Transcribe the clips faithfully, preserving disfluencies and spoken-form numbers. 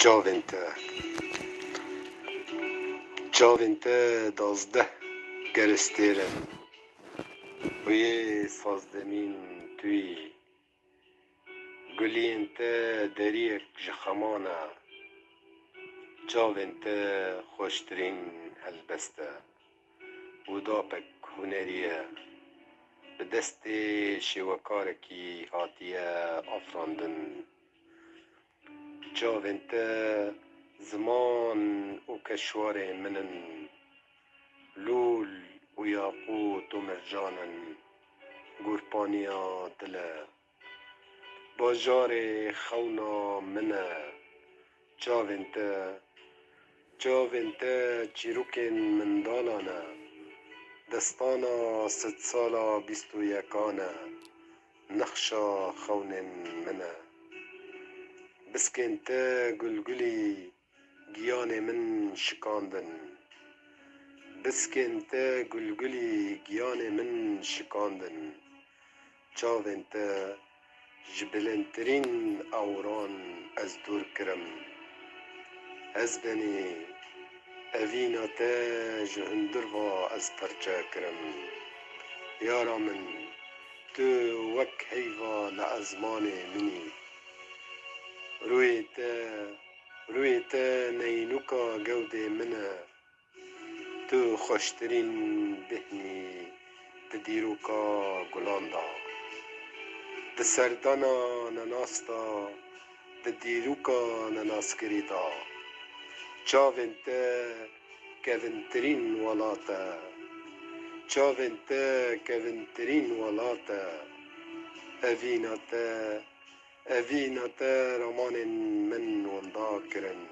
Çavên te. Çavên te dazdeh keristêr in û yê sazdemîn tu yî. Guliyên te deriyek ji xeman e. Çavên te xweştirîn helbest e û dapek hunerî ye. Bi destê şêwekarekî hatiye afirandin. Çavên te ziman û keşwarê min in. Lûl û yaqût û mircan in, gurpaniya dil e. Bajarê xewna min e. Çavên te, çavên te çîrokên mindalan e. Destana sedsala bîst û yekan e. Nexşa xewnên min e. Biskên te gulgulî giyanê min şikandin. Biskên te gulgulî giyanê min şikandin. Çavên te ji bilindtirîn ewran ez dûr kirim. Ez benî evîna te ji hundir va ez perçe kirim. Yara min, tu wek heyva li ezmanê min î. Rûyê te, rûyê te neynûka gewdê min e. Tu xweştirîn bêhnî di dîroka gulan de. Di serdana nenas de, di dîroka nenaskirî de. Çavên te kevintirîn welat e. Çavên te kevintirîn welat e. Evîna te, evîna te ramanên min winda kirin.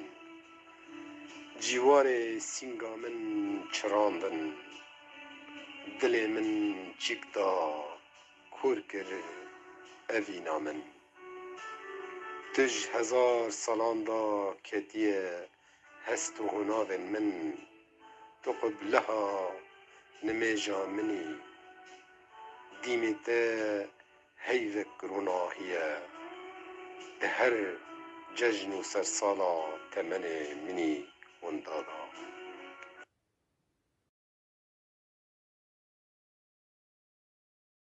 Cîwarê sînga min çirandin. Dilê min çîk da, kûr kir evîna min. Tu ji hezar salan da ketiye hest û hunavên min. Tu qibleha nimêja min î. Dîmê te heyvek ronahî ye. Di her cejn û sersala temenê min î winda da.